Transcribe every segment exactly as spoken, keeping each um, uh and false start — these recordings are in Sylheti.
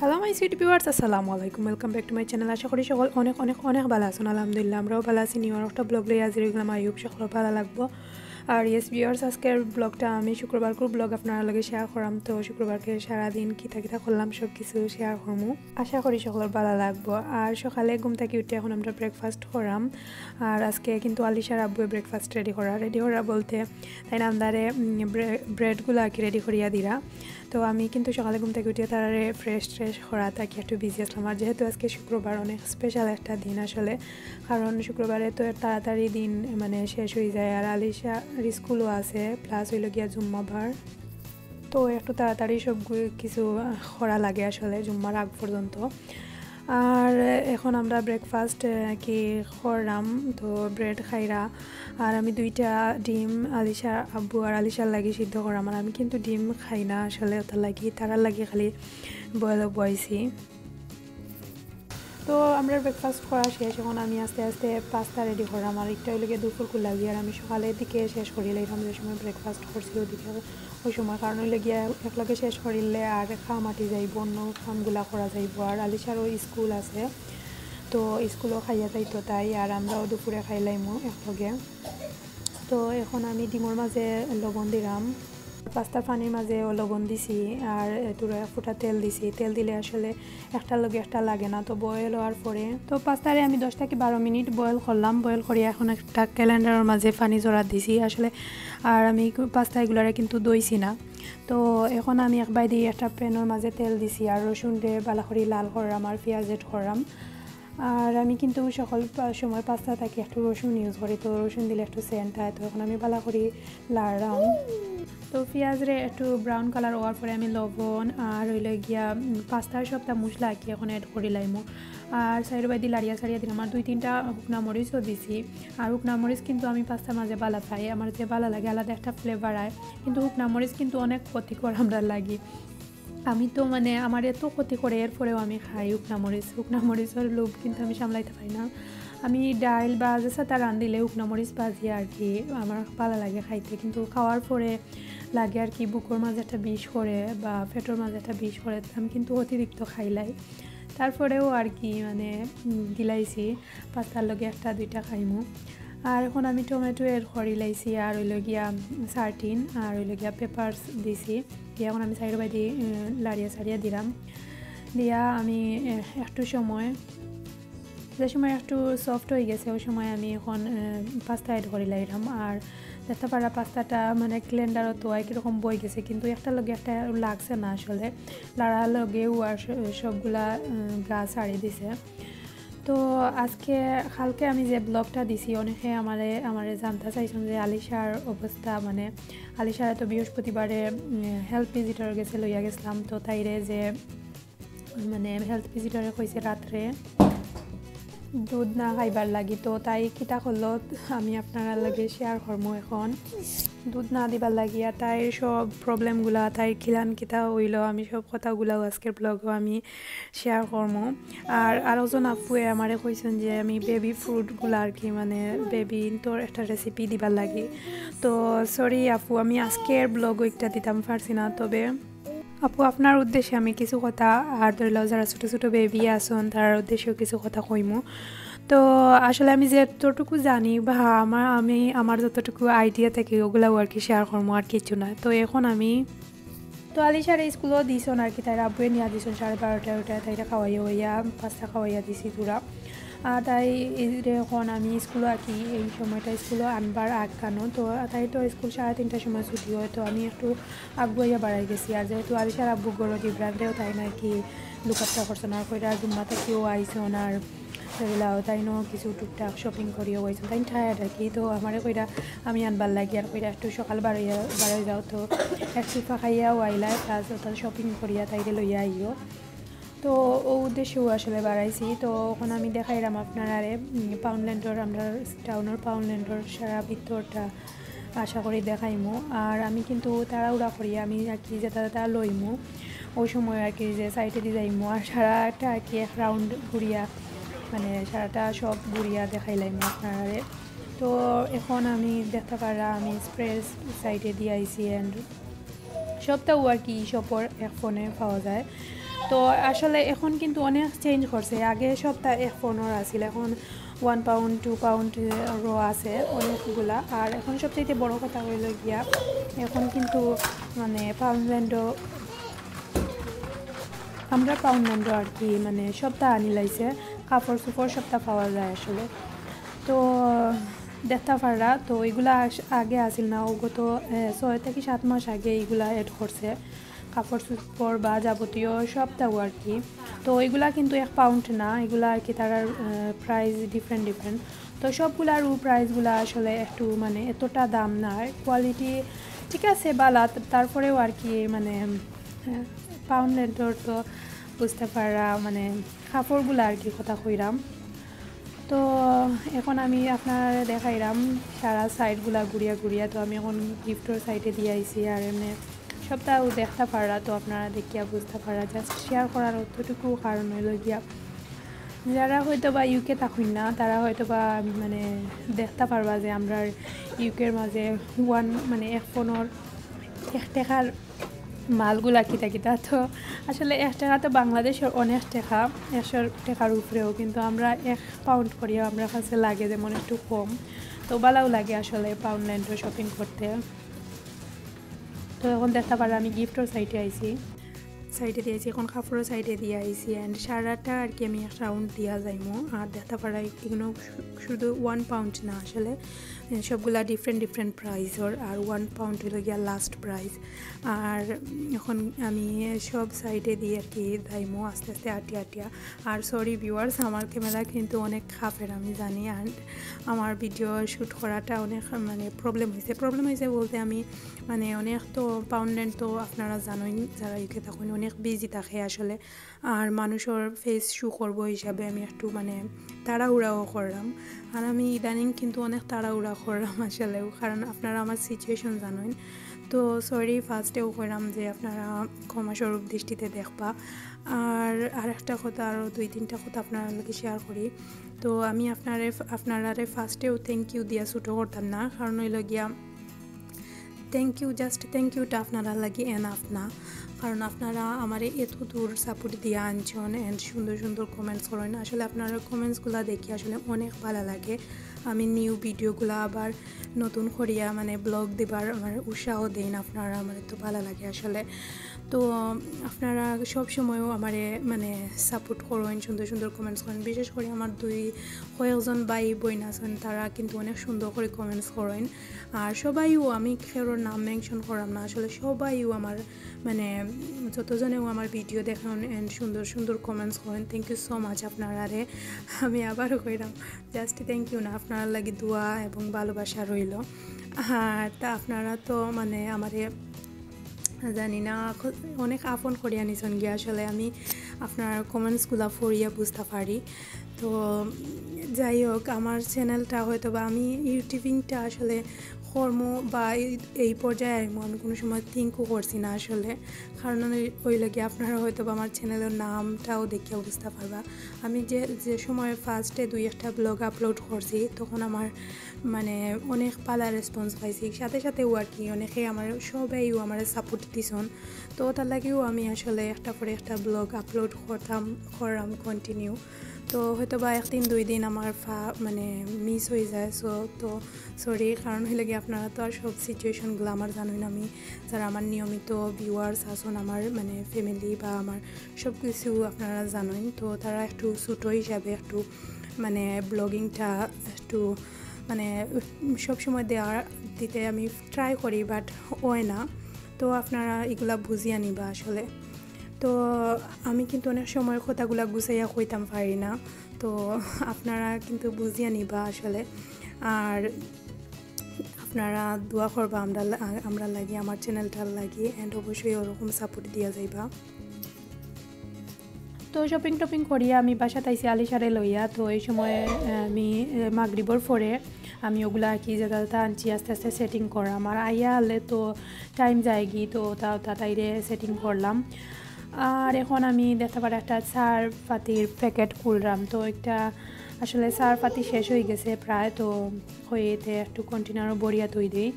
Hello my sweet viewers, আসসালামু আলাইকুম, welcome back to my channel। আশা করি সকল অনেক অনেক অনেক ভালা আছইন। আলহামদুলিল্লাহ, আমরাও ভালা আছি। নিউ আর একটা ব্লগ লইয়া হাজির অইগেলাম, I hope সকলর ভালা লাগবো। আর yes viewers, আজকের ব্লগটা আমি শুক্রবারকুর ব্লগ আপনারার লগে শেয়ার করাম। তো শুক্রবারকে সারাদিন কিতা কিতা করলাম সব কিছু শেয়ার করমু, আশা করি সকলর ভালা লাগবো। আর সকালে ঘুম থাকি উঠি এখন আমরা ব্রেকফাস্ট করাম। আর আজকে কিন্তু আলিশার আব্বুয়ে ব্রেকফাস্ট রেডি করা, রেডি করা বলতে তাইন আমরারে ব্রেডগুলা আর কি রেডি করিয়া দিরা। তো আমি কিন্তু সকালে ঘুম থাকি উঠিয়া তারারে ফ্রেশ ট্রেশ করাত আর কি একটু বিজি আছলাম। আর যেহেতু আজকে শুক্রবার, অনেক স্পেশাল একটা দিন আসলে, কারণ শুক্রবারে তো তাড়াতাড়ি দিন মানে শেষ অইযায়। আর আলিশার স্কুলও আছে, প্লাস অইলো গিয়া জুম্মাবার, তো একটু তাড়াতাড়ি সব গু- কিছু করা লাগে আসলে জুম্মার আগ পর্যন্ত। আর এখন আমরা ব্রেকফাস্ট কি করলাম, তো ব্রেড খাইরা। আর আমি দুইটা ডিম আলিশার আব্বু আর আলিশার লাগি সিদ্ধ করাম। আর আমি কিন্তু ডিম খাই না আসলে, ওটার লাগি তারার লাগি খালি বয়েল বয়াইছি। তো আমরা ব্রেকফাস্ট করা শেষ, এখন আমি আস্তে আস্তে পাস্তা রেডি করাম। আর একটা অইলো গিয়া দুপুরকুর লাগি, আর আমি সকালের দিকে শেষ করিলাইরাম, যে সময় ব্রেকফাস্ট করছি ওদিকে ওই সময়, কারণ অইলো গিয়া একলগে শেষ করিলে আর কাম আটি যাইবো, অন্য কামগুলা করা যাইবো। আর আলিশারও স্কুল আছে, তো স্কুলও খাইয়া যাইতো তাই, আর আমরাও দুপুরে খাইলাইমু একলগে। তো এখন আমি ডিমর মাঝে লবণ দিলাম, পাস্তার পানির মাঝেও লবণ দিছি, আর এ, থুড়া ফুটা তেল দিছি। তেল দিলে আসলে একটার লগে একটা লাগে না। তো বয়েল হওয়ার পরে তো পাস্তারে আমি দশ থাকি বারো মিনিট বয়েল করলাম। বয়েল করিয়া এখন একটা ক্যালেন্ডারর মাঝে পানি ঝরা দিছি আসলে, আর আমি কু- পাস্তা এগুলারে কিন্তু ধইছি না। তো এখন আমি এক বায়দি একটা প্যানর মাঝে তেল দিছি, আর রসুনরে ভালা করি লাল করাম, আর পিয়াজ এড করাম। আর আমি কিন্তু সকল পা- সময় পাস্তা থাকি একটু রসুন ইউজ করি, তো রসুন দিলে একটু সেন্ট হয়। তো এখন আমি ভালা করি লাড়াম। তো পিয়াজরে একটু ব্রাউন কালার হওয়ার পরে আমি লবণ আর অইলো গিয়া উম, পাস্তার সবটা মশলা আর কি এখন এড করিলাইমু। আর সাইড বায়দি লাড়িয়া সাড়িয়া দিলাম, আর দুই তিনটা হুকনা মরিচও দিছি। আর হুকনা মরিচ কিন্তু আমি পাস্তার মাঝে ভালা পাই, আমার যে ভালা লাগে, আলাদা একটা ফ্লেভার আয়। কিন্তু হুকনা মরিচ কিন্তু অনেক ক্ষতিকর আমরার লাগি। আমি তো মানে আমার এত ক্ষতি করে, এরপরেও আমি খাই হুকনা মরিচ। হুকনা মরিচর লোভ কিন্তু আমি সামলাইতে পারি না। আমি ডাইল বা যে সাথে রান্ধিলে হুকনা মরিচ ভাজি আর কি আমার ভালা লাগে খাইতে, কিন্তু খাওয়ার পরে লাগে আর কি বুকর মাঝে একটা বিষ করে বা পেটর মাঝে একটা বিষ করে, আমি কিন্তু অতিরিক্ত খাইলাই। তারপরেও আর কি মানে উম, গিলাইছি, পাস্তার লগে একটা দুইটা খাইমু। আর এখন আমি টমেটো এড করিলাইছি, আর অইলো গিয়া সার্টিন, আর অইলো গিয়া পেপারস দিছি। দিয়া এখন আমি সাইড বায়দি উম, লাড়িয়া সাড়িয়া দিলাম। দিয়া আমি এ, একটু সময়, যে সময় একটু সফট অইগেছে, ওই সময় আমি এখন এ, পাস্তা এড করিলাইরাম। আর দেখতা পাররা পাস্তাটা মানে ক্যালেন্ডারও তো একই রকম বই গেছে, কিন্তু একটার লগে একটা লাগছে না আসলে, লাড়ার লগেও আর স- সবগুলা উম, গা ছাড়ি দিছে। তো আজকে, কালকে আমি যে ব্লগটা দিছি, অনেকে আমারে আমারে জানতা চাইছইন যে আলিশার অবস্থা, মানে আলিশারে তো বৃহস্পতিবারে হেলথ ভিজিটর গেছে লইয়া গেছিলাম, তো তাইরে যে মানে হেলথ ভিজিটরে কইছে রাত্রে দুধ না খাইবার লাগি, তো তাই কিতা করলো আমি আপনারার লগে শেয়ার করমু এখন। দুধ না দিবার লাগিয়া তাইর সব প্রবলেমগুলা, তাইর কিলান কিতা অইলো, আমি সব কথাগুলাও আজকের ব্লগও আমি শেয়ার করমু। আর আরোজন আপুয়ে আমারে কইছইন যে আমি বেবি ফুডগুলা আর কি, মানে বেবিন্তর একটা রেসিপি দিবার লাগি। তো সরি আপু, আমি আজকের ব্লগও একটা দিতাম পারছি না, তবে আপু আপনার উদ্দেশ্যে আমি কিছু কথা, আর ধরি লও যারা ছোটো ছোটো বেবি আছইন তারার উদ্দেশ্যেও কিছু কথা কইমু। তো আসলে আমি যতটুকু জানি বা আমার, আমি আমার যতটুকু আইডিয়া থাকে ওগুলাও আর কি শেয়ার করমু, আর কিছু না। তো এখন আমি তো আলিশারে স্কুলও দিছইন আর কি, তাইর আব্বুয়ে নিয়া দিছইন সাড়ে বারোটা ওটা, তাইরে খাওয়াইয়া হইয়া পাস্তা খাওয়াইয়া দিছি থুড়া। আর তাই এই যে এখন আমি স্কুলও আর কি এই সময়টা স্কুলও আনবার আগ কানো, তো তাই তো স্কুল সাড়ে তিনটার সময় ছুটি হয়, তো আমি একটু আগুয়াইয়া বাড়াই গেছি। আর যেহেতু আলিশার আব্বু গরো জিব্রানরেও তাই নাকি লুকাত্তা করছইন, আর কইরা জুম্মা থাকিও আইছইন, আর সেগুলাও তাইনও কিছু টুকটাক শপিং করিয়া আইছইন, তাই টায়ার্ড আর কি। তো আমারে কইরা আমি আনবার লাগি আর কইরা একটু সকাল বাড়াইয়া বাড়াই যাও, তো একটু ফাঁকাইয়াও আইলা, প্লাস ওটা শপিং করিয়া তাইরে লইয়া আইও। তো ও উদ্দেশ্যেও আসলে বাড়াইছি। তো এখন আমি দেখাইলাম আপনারারে পাউন্ডল্যান্ডর, আমরা টাউনর পাউন্ডল্যান্ডর সারা ভিতরটা আশা করি দেখাইমু। আর আমি কিন্তু তাড়াহুড়া করি, আমি আর কি যেটা যেটা লইমু ওই সময় আর কি যে সাইডে দিয়ে যাইমু, আর সারাটা আর কি এক রাউন্ড ঘুরিয়া মানে সারাটা সব ঘুরিয়া দেখাইলাইমু আপনারারে। তো এখন আমি দেখতা পাররা আমি এক্সপ্রেস সাইডে দিয়ে আইছি, অ্যান্ড সবটাও আর কি শপর এক ফোনে পাওয়া যায়। তো আসলে এখন কিন্তু অনেক চেঞ্জ করছে। আগে সবটা এক পাউন্ডর আছিল, এখন ওয়ান পাউন্ড, টু পাউন্ডরও আছে অনেকগুলা। আর এখন সবচাইতে বড় কথা হইল গিয়া, এখন কিন্তু মানে পাউন্ডল্যান্ডও, আমরা পাউন্ডল্যান্ডও আর কি মানে সবটা আনি লাইছে, কাপড় চোপড় সবটা পাওয়া যায় আসলে। তো দেখতা পাররা, তো এগুলা আস-, আগে আছিল না, অগত, এ, ছয় থাকি সাত মাস আগে এগুলা অ্যাড করছে, কাপড় চোপড় বা যাবতীয় সবটাও আর কি। তো এগুলা কিন্তু এক পাউন্ড না, এগুলা আর কি তারার, এ, প্রাইস ডিফারেন্ট ডিফারেন্ট। তো সবগুলারও প্রাইসগুলা আসলে একটু মানে এতটা দাম না, কোয়ালিটি ঠিক আছে বালা, ত-, তারপরেও আর কি মানে, এ, পাউন্ডল্যান্ডর তো বুঝতা পাররা মানে কাপড়গুলা আর কি কথা কইরাম। তো এখন আমি আপনারারে দেখাইরাম সারা সাইডগুলা ঘুরিয়া ঘুরিয়া। তো আমি এখন গিফটর সাইডে দিয়া আইছি, আর এমনে সবটাও দেখতা পাররা, তো আপনারা দেখিয়া বুঝতা পাররা। জাস্ট শেয়ার করার অতটুকু কারণ হইল গিয়া, যারা হয়তো বা ইউকে থাকইন না, তারা হয়তো বা মানে দেখতা পারবা যে আমরার ইউকের মাঝে ওয়ান মানে এক পাউন্ডর এক টেকার মালগুলা কিতা কিতা। তো আসলে এক টেকা তো বাংলাদেশর অনেক টেকা, একশো টেকার উপরেও, কিন্তু আমরা এক পাউন্ড করিয়া আমরার কাছে লাগে যেমন একটু কম, তো বালাও লাগে আসলে পাউন্ডল্যান্ডো শপিং করতে। তো এখন দেখতা পাররা আমি গিফটর সাইডে আইছি, সাইডে দিয়া আইছি, এখন কাপড়র সাইডে দিয়া আইছি। And সারাটা আর কি আমি এক রাউন্ড দিয়া যাইমু। আর দেখতা পাররা এগুলো শু-, শুধু ওয়ান পাউন্ড না আসলে, সবগুলা ডিফারেন্ট ডিফারেন্ট প্রাইসর। আর ওয়ান পাউন্ড হইল গিয়া লাস্ট প্রাইস। আর এখন আমি সব সাইডে দিয়া আর কি যাইমু আস্তে আস্তে আটিয়া আটিয়া। আর সরি ভিউয়ার্স, আমার ক্যামেরা কিন্তু অনেক খাফের আমি জানি, and আমার ভিডিও শ্যুট করাটা অনেক মানে প্রবলেম হইছে। প্রবলেম হইছে বলতে আমি মানে অনেক তো পাউন্ডল্যান্ড তো আপনারা জানইন, যারা ইউকে থাকইন অনেক বিজি থাকে আসলে। আর মানুষর ফেস শো করবো হিসাবে আমি একটু মানে তাড়াহুড়াও করলাম। আর আমি ইদানিং কিন্তু অনেক তাড়াহুড়া করলাম আসলে, কারণ আপনারা আমার সিচুয়েশন জানইন। তো সরি, ফার্স্টেও কইলাম যে আপনারা ক্ষমাস্বরূপ দৃষ্টিতে দেখবা। আর আরেকটা কথা, আরও দুই তিনটা কথা আপনারার লগে শেয়ার করি। তো আমি আপনারে, আপনারারে ফার্স্টেও থ্যাংক ইউ দিয়া ছোটো করতাম না, কারণ হইল গিয়া thank you, just thank Yuta আপনারার লাগি এনাফ না, কারণ আপনারা আমারে এত দূর সাপোর্ট দিয়া আনছইন and সুন্দর সুন্দর কমেন্টস করইন। আসলে আপনারার কমেন্টসগুলা দেখি আসলে অনেক ভালা লাগে। আমি নিউ ভিডিওগুলা আবার নতুন করিয়া মানে ব্লগ দিবার আমার উৎসাহ দেইন আপনারা, আমার তো ভালা লাগে আসলে। তো আপনারা সব সময়ও আমারে মানে সাপোর্ট করইন, সুন্দর সুন্দর কমেন্টস করইন। বিশেষ করে আমার দুই কয়েকজন ভাই বইন আছইন, তারা কিন্তু অনেক সুন্দর করে কমেন্টস করইন। আর সবাইও, আমি কেউর নাম মেনশন করাম না, আসলে সবাইও আমার মানে, উম, যতজনেও আমার ভিডিও দেখইন and সুন্দর সুন্দর কমেন্টস করইন, থ্যাংক ইউ সো মাচ আপনারারে। আমি আবারও কইরাম, জাস্ট থ্যাংক ইউ না, আপনারার লাগি দোয়া এবং ভালোবাসা রইল। আর তা আপনারা তো মানে আমারে জানি না, খ-, অনেক আপন করিয়া নিছইন গিয়া। আসলে আমি আপনার কমেন্টসগুলা পড়িয়া বুঝতা পারি। তো, উম, যাই হোক, আমার চ্যানেলটা হয়তো বা আমি ইউটিউবিংটা আসলে করমু বা এই, এই পর্যায়ে আইমু, আমি কোনো সময় থিঙ্কও করছি না আসলে। কারণ ওই, ওই লাগে আপনারা হয়তো বা আমার চ্যানেলের নামটাও দেখিয়া বুঝতা পারবা। আমি যে, যে সময় ফার্স্টে দুই একটা ব্লগ আপলোড করছি, তখন আমার মানে অনেক ভালা রেসপন্স পাইছি। সাথে সাথেও আর কি অনেকে আমার, সবাইও আমারে সাপোর্ট দিছইন। তো তার লাগিও আমি আসলে একটা পরে একটা ব্লগ আপলোড করতাম, করলাম কন্টিনিউ। তো হয়তো বা একদিন দুই দিন আমার ফা-, মানে মিস হয়ে যায়। সো, তো সরি, কারণ হইলে কি আপনারা তো আর সব সিচুয়েশনগুলো আমার জানইন। আমি যারা আমার নিয়মিত ভিউয়ার্স আছইন, আমার মানে ফ্যামিলি বা আমার সব কিছু আপনারা জানইন। তো তারা একটু ছোটো হিসাবে একটু মানে ব্লগিংটা একটু মানে সব সময় দেওয়া, দিতে আমি ট্রাই করি, বাট হয় না। তো আপনারা এগুলা বুঝিয়া নিবা আসলে। তো আমি কিন্তু অনেক সময় কথাগুলা গুছাইয়া কইতাম পারি না, তো আপনারা কিন্তু বুঝিয়া নিবা আসলে। আর আপনারা দোয়া করবা আমরা লা-, আমরার লাগি, আমার চ্যানেলটার লাগি, and অবশ্যই ওরকম সাপোর্ট দিয়া যাইবা। তো শপিং টপিং করিয়া আমি বাসাত আইছি আলিশারে লইয়া। তো এই সময়, আহ, আমি, আহ, মাগরিবর পরে আমি ওগুলা আর কি যেটা যেটা আনছি আস্তে আস্তে সেটিং করাম। আর আইয়া হারলে তো টাইম যায়গি, তো ওটা ওটা তাইরে সেটিং করলাম। আর এখন আমি দেখতা পাররা একটা চার পাতির প্যাকেট খুললাম। তো একটা আসলে চার পাতি শেষ হয়ে গেছে প্রায়, তো হইতে একটু কন্টেনারও ভরিয়া থই দেই।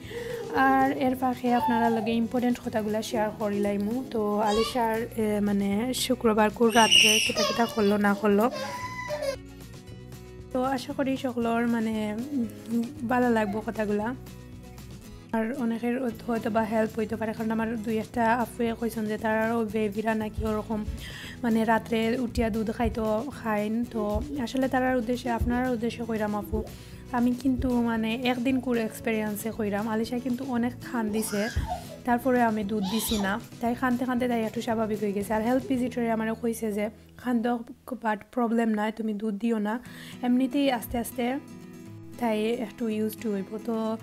আর এর ফাঁকে আপনারার লগে important কথাগুলা share করিলাইমু। তো আলিশার, এ, মানে শুক্রবারকুর রাত্রে কিতা কিতা করলো না করলো। তো আশা করি সকলর মানে, উম, ভালা লাগবো কথাগুলা। আর অনেকের হয়তো বা help অইতো পারে, কারণ আমার দুই একটা আফুয়ে কইছইন যে তারারও বেবিরা নাকি ওরকম মানে রাত্রে উঠিয়া দুধ খাইতো খাইন। তো আসলে তারার উদ্দেশ্যে, আপনারার উদ্দেশ্যে কইরাম আফু, আমি কিন্তু মানে একদিনকুর experience-এ কইরাম, আলিশা কিন্তু অনেক কান্দিছে, তারপরে আমি দুধ দিছি না। তাই কানতে কানতে তাই একটু স্বাভাবিক অইগেছে। আর health visitor-এ আমারে কইছে যে কান্দো, but problem নাই, তুমি দুধ দিও না, এমনিতেই আস্তে আস্তে তাই একটু used to অইবো। তো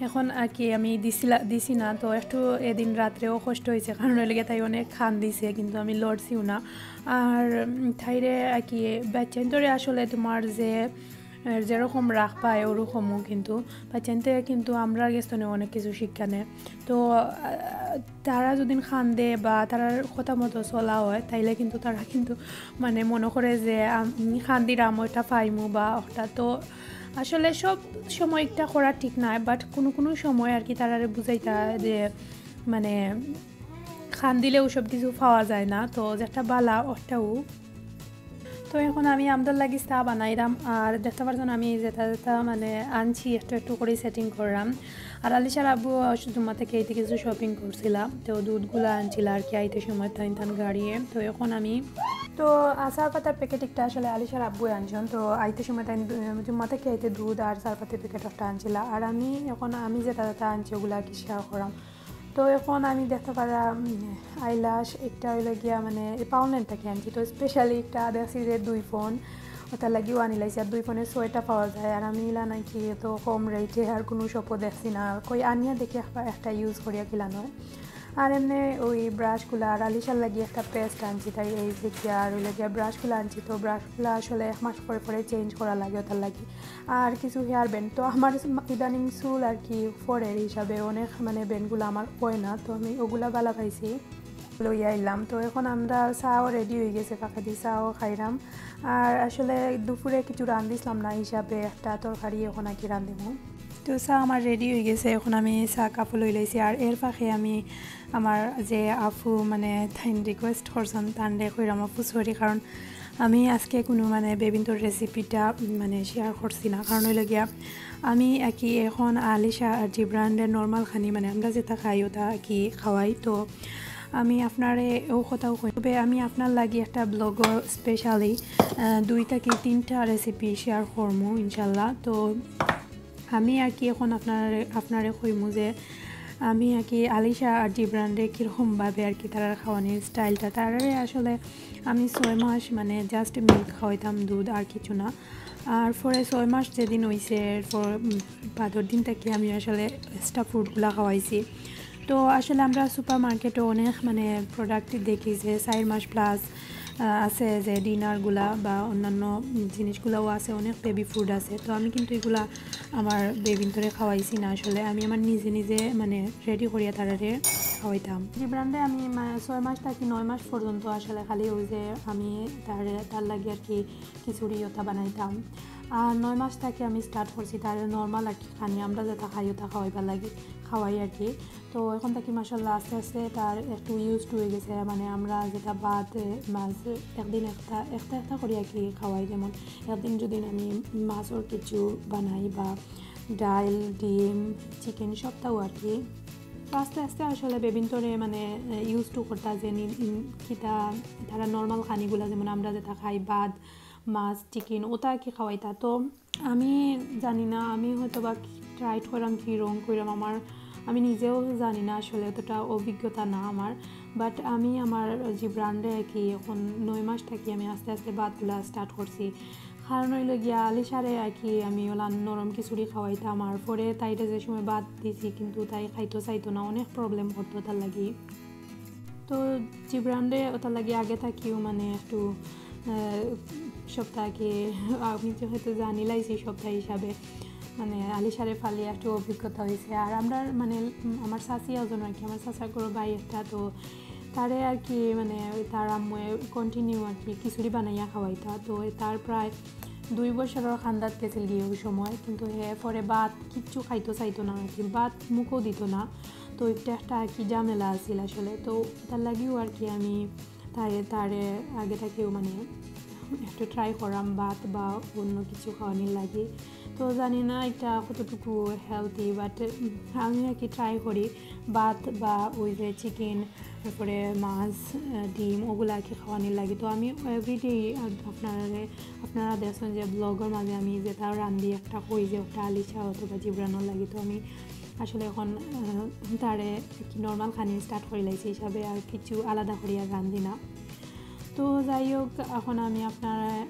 এখন আর কি আমি দিছিলা-, দিছি না, তো একটু এদিন রাত্রেও কষ্ট অইছে, কারণ অইলে গিয়া তাই অনেক কান্দিছে, কিন্তু আমি লড়ছিও না। আর, উম, তাইরে আর কি বাচ্চাইন্তরে আসলে তুমার যে, এ, যেরকম রাখবায় ওরকমও, কিন্তু বাচ্চাইন্তে কিন্তু আমরার গেছ থনে অনেক কিছু শিক্ষা নেয়। তো, আ, তারা যদি কান্দে বা তারার কথা মতো চলা অয়, তাইলে কিন্তু তারা কিন্তু মানে মনো করে যে আমি কান্দিরাম, ওটা পাইমু বা ওটা। তো আসলে সব সময় একটা করা ঠিক নায়, but কুনু কুনু সময় আর কি তারারে বুঝাইতা যে মানে কান্দিলেও সব কিছু পাওয়া যায় না, তো যেটা ভালা ওটাও। তো এখন আমি আমরার লাগি চা বানাইরাম, আর দেখতা পারছইন আমি যেটা যেটা মানে আনছি একটু একটু করি setting কররাম। আর আলিশার আব্বু জুম্মা থাকি আইতে কিছু shopping করছিলা, তো দুধগুলা আনছিলা আর কি আইতে সময় তাইন তান গাড়িয়ে। তো এখন আমি তো আচার পাতার packet একটা আসলে আলিশার আব্বু আনছইন, তো আইতে সময় তাইন দু-, জুম্মা থাকি আইতে দুধ আর আচার পাতার packet একটা আনছিলা। আর আমি এখন আমি যেটা যেটা আনছি ওগুলা কি share করাম। তো এখন আমি দেখতা পাররাম, উম, eyelash একটা অইলো গিয়া মানে Poundland থাকি আনছি, তো specially একটা দেখছি যে দুই ফোন, ওটার লাগিও আনিলাইছি। আর দুই ফোনে ছয়টা পাওয়া যায়, আর আমি ইলা নাকি তো কম rate-এ আর কুনু shop-ও দেখছি না, আর কই আনিয়া দেখি একবার একটা use করিয়া কিলা নয়। আর এমনে ওই brush-গুলা আর আলিশার লাগি একটা paste আনছি, তাই এই যে কি আর অইলো গিয়া brush-গুলা আনছি, তো brush-গুলা আসলে এক মাস পরে পরে change করা লাগে ওটার লাগি। আর কিছু hair band, তো আমার ইদানিং চুল আর কি পড়ের হিসাবে অনেক মানে band-গুলা আমার অয় না, তো আমি ওগুলা ভালা পাইছি, লইয়া আইলাম। তো এখন আমরার চাও ready অইগেছে, ফাঁকেদি চাও খাইরাম। আর আসলে দুপুরে কিছু রান্ধিছলাম না হিসাবে একটা তরকারি এখন আর কি রান্ধিমু। তো চা আমার ready অইগেছে, এখন আমি চা কাপো লইলাইছি। আর এর ফাঁকে আমি আমার যে আফু মানে তাইন request করছইন, তানরে কইরাম আফু sorry, কারণ আমি আজকে কুনু মানে বেবিন্তর recipe-টা মানে share করছি না, কারণ অইলো গিয়া আমি আর কি এখন আলিশা আর জিবরানরে normal খানি মানে আমরা যেটা খাই ওটা আর কি খাওয়াই। তো আমি আপনারে ও কথাও কই, তবে আমি আপনার লাগি একটা vlog-ও specially, আহ, দুই থাকি তিনটা recipe share করমু ইনশাল্লাহ। তো আমি আর কি এখন আপনারে, আপনারে কইমু যে আমি আর কি আলিশা আর জিবরানরে কিরকম ভাবে আর কি তারার খাওয়ানির style-টা। তারারে আসলে আমি ছয় মাস মানে just milk খাওয়াইতাম, দুধ আর কিছু না। আর পরে ছয় মাস যেদিন অইছে, এরপর, উম, বাদর দিন থাকি আমি আসলে extra food-গুলা খাওয়াইছি। তো আসলে আমরা supermarket-ও অনেক মানে product দেখি যে চার মাস plus, আহ, আছে যে dinner-গুলা বা অন্যান্য জিনিসগুলাও আছে, অনেক baby food আছে। তো আমি কিন্তু এগুলা আমার বেবিন্তরে খাওয়াইছি না আসলে, আমি আমার নিজে নিজে মানে ready করিয়া তারারে খাওয়াইতাম। জিবরানরে আমি মা-, ছয় মাস থাকি নয় মাস পর্যন্ত আসলে খালি ওই যে আমি তারে, তার লাগি আর কি খিচুড়ি ওটা বানাইতাম। আর নয় মাস থাকি আমি start করছি তারে normal আর কি খানি, আমরা যেটা খাই ওটা খাওয়াইবার লাগি, খাওয়াই আর কি। তো এখন থাকি মাশাআল্লাহ আস্তে আস্তে তার একটু used to অইগেছে, মানে আমরা যেটা ভাত, এ, মাছ একদিন একটা, একটা, একটা করি আর কি খাওয়াই, যেমন একদিন যদি আমি মাছর কিছু বানাই বা ডাইল, ডিম, chicken সবটাও আর কি। তো আস্তে আস্তে আসলে বেবিন্তরে মানে, এ, used to করতা যে নি-, ইন-, কিতা তারা normal খানিগুলা যেমন আমরা যেটা খাই ভাত, মাছ, chicken ওটা আর কি খাওয়াইতা। তো আমি জানি না, আমি হয়তো বা কি right করাম কি wrong করাম, আমার, আমি নিজেও জানি না আসলে, অতটা অভিজ্ঞতা না আমার। But আমি আমার জিবরানরে আর কি এখন নয় মাস থাকি আমি আস্তে আস্তে ভাতগুলা start করছি। কারণ অইলো গিয়া আলিশারে আর কি আমি ওলা নরম খিচুড়ি খাওয়াইতাম, আর পরে তাইরে যে সময় ভাত দিছি কিন্তু তাই খাইতো চাইতো না, অনেক problem করতো তার লাগি। তো জিবরানরে ওটার লাগি আগে থাকিও মানে একটু, আহ, সপ্তাহ আগে আমি যেহেতু জানিলাইছি সপ্তাহ হিসাবে, মানে আলিশারে ফালিয়া একটু অভিজ্ঞতা অইছে। আর আমরা মানে, উম, আমার চাচি একজন আর কি, আমার চাচার ঘরর ভাই একটা, তো তারে আর কি মানে তার আম্মুয়ে continue আর কি খিচুড়ি বানাইয়া খাওয়াইতা। তো তার প্রায় দুই বছরর কান্দাত গেছিলগি ওই সময়, কিন্তু হে পরে ভাত কিচ্ছু খাইতো চাইতো না আর কি, ভাত মুখও দিত না। তো একটা একটা আর কি ঝামেলা আছিল আসলে। তো তার লাগিও আর কি আমি তারে তারে আগে থাকিও মানে একটু ট্রাই করাম ভাত বা অন্য কিছু খাওয়ানির লাগি। তো জানি না এটা কতটুকু হেলদি, বাট আমি আর কি ট্রাই করি ভাত বা ওই যে চিকেন, তারপরে মাছ, আহ, ডিম, ওগুলা আর কি খাওয়ানির লাগি। তো আমি এভরিডে আপনারা আপনারা দেখছেন যে ব্লগর মাঝে আমি যেটা রান্ধি একটা কই যে ওটা আলিশা অথবা জিবরানর লাগি। তো আমি আসলে এখন, আহ, তারে কি নর্মাল খানি স্টার্ট করি লাইছি হিসাবে আর কিছু আলাদা করি আর রান্ধি না। তো যাই হোক, এখন আমি আপনার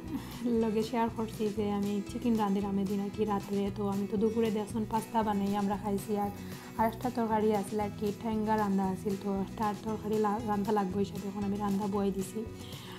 লগে শেয়ার করছি যে আমি চিকেন রান্ধিরাম এদিন আর কি রাত্রে। তো আমি তো দুপুরে দেখছেন পাস্তা বানাই আমরা খাইছি, আর আর একটা তরকারি আছিল আর কি, ঠেঙ্গা রান্ধা আছিল। তো একটা তরকারি লা- রান্ধা লাগবো হিসাবে এখন আমি রান্ধা বয়াই দিছি।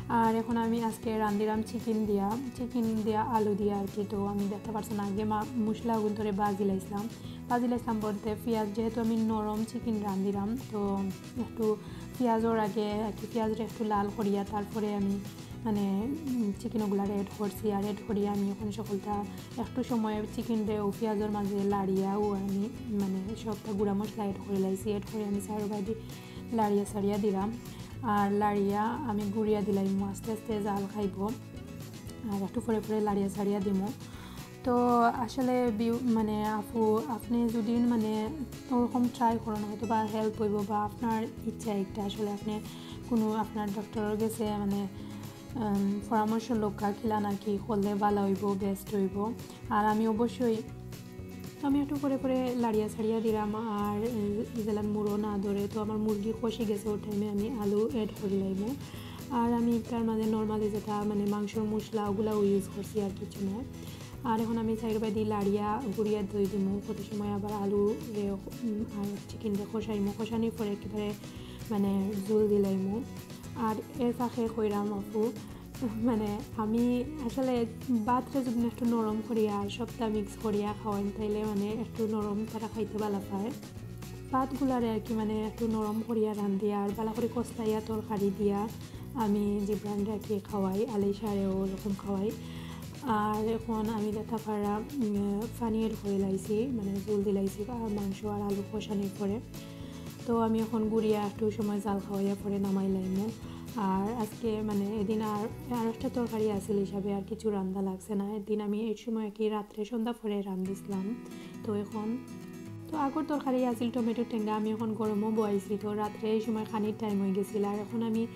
আর এখন আমি আজকে রান্ধিরাম চিকেন দিয়া, চিকেন দিয়া আলু দিয়া আর কি। তো আমি দেখতে পারছেন আগে মা মশলা ওগুন ধরে বাজি লাইছিলাম, বাজি লাইছিলাম বলতে পিঁয়াজ, যেহেতু আমি নরম চিকেন রান্ধিরাম, তো একটু পিঁয়াজর আগে আর কি পিঁয়াজটা একটু লাল করিয়া তারপরে আমি মানে চিকেন ওগুলারে অ্যাড করছি। আর অ্যাড করিয়া আমি এখন সকলটা একটু সময় চিকেনরে ও পিঁয়াজর মাঝে লাড়িয়া ও আমি মানে সবটা গুঁড়া মশলা অ্যাড করি লাইছি। অ্যাড করে আমি চারোবায়দি লাড়িয়া সাড়িয়া দিলাম। আর লাড়িয়া আমি গুড়িয়া দিলাইমু, আস্তে আস্তে জাল খাইবো। আর একটু পরে পরে লাড়িয়া সাড়িয়া দিমু। তো আসলে বিউ- মানে আপু, আপনি যদি মানে ওরকম ট্রাই করেন, হয়তো বা হেল্প হইব বা আপনার ইচ্ছা একটা আসলে আপনি কোনো আপনার ডক্টরর গেছে মানে, উম, পরামর্শ লক্কা কিলা নাকি করলে ভালো হইব, বেস্ট হইব। আর আমি অবশ্যই, তো আমি একটু পরে পরে লাড়িয়া ছাড়িয়া দিলাম। আর, উম, যেলান মুড়ো না ধরে, তো আমার মুরগি কষি গেছে, ওই টাইমে আমি আলু অ্যাড করি লাইমু। আর আমি ইটার মাঝে নর্মালি যেটা মানে মাংসর মশলা ওগুলাও ইউজ করছি, আর কিছু না। আর এখন আমি চারোবায়দি লাড়িয়া গুড়িয়া দই দিমু, কত সময় আবার আলু রে, উম, আর চিকেনটা কষাইমু, কষানির পরে একেবারে মানে ঝোল দিলাইমু। আর এর ফাঁকে কইরাম আপু, মানে আমি আসলে ভাতরে যদি একটু নরম করিয়া আর সবটা মিক্স করিয়া খাওয়াইন, তাইলে মানে একটু নরম তারা খাইতে ভালা পায়। ভাতগুলারে আর কি মানে একটু নরম করিয়া রান্ধিয়া আর ভালা করি কষলাইয়া তরকারি দিয়া আমি জিবরানরে আর কি খাওয়াই, আলিশারেও ওরকম খাওয়াই। আর এখন আমি যেটা পারা, উম, পানি অ্যাড করি লাইছি, মানে ঝোল দিলাইছি, আর মাংস আর আলু কষানির পরে। তো আমি এখন গুড়িয়া একটু সময় জাল খাওয়াইয়া পরে নামাই লাইমু। আর আজকে মানে এদিন আর, আর একটা তরকারি আছিল হিসাবে আর কিছু রান্ধা লাগছে না। এদিন আমি এই সময় আর কি রাত্রে সন্ধ্যা পরে রান্ধিছিলাম। তো এখন তো আগর তরকারি আছিল টমেটো টেঙ্গা, আমি এখন গরমও বয়াইছি। তো রাত্রে এই সময় খানির টাইম হয়ে গেছিল। আর এখন আমি,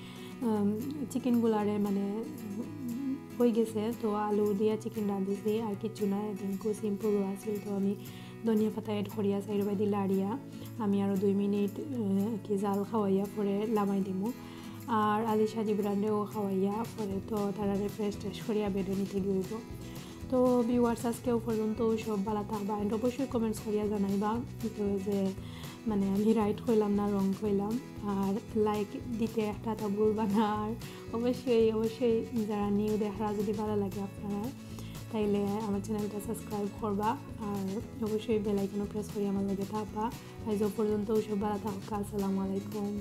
উম, চিকেনগুলারে মানে, উম, হয়ে গেছে, তো আলু দিয়া চিকেন রাঁধিছি, আর কিচ্ছু না। এদিন খুব সিম্পল আছিল। তো আমি ধনিয়া পাতা অ্যাড করিয়া চারোবায়দি লাড়িয়া আমি আরও দুই মিনিট, আহ, কি জাল খাওয়াইয়া পরে লামাই দিমু। আর আলিশা জিবরানরেও খাওয়াইয়া পরে তো তারারে ফ্রেশ ট্রেশ করিয়া বেডে নিতে গিয়ে হইব। তো ভিউয়ার্স, আজকেও পর্যন্ত সব ভালা থাকবা, and অবশ্যই কমেন্টস করিয়া জানাইবা তো যে মানে আমি রাইট কইলাম না রং কইলাম। আর লাইক দিতে একটা তা ভুলবা না। আর অবশ্যই, অবশ্যই যারা নিউ দেখরা যদি ভালা লাগে আপনারা, তাইলে আমার চ্যানেলটা সাবস্ক্রাইব করবা। আর অবশ্যই বেল আইকনও প্রেস করি আমার লগে থাকবা। আইজ পর্যন্ত সব ভালা থাকবা। আসসালামু আলাইকুম।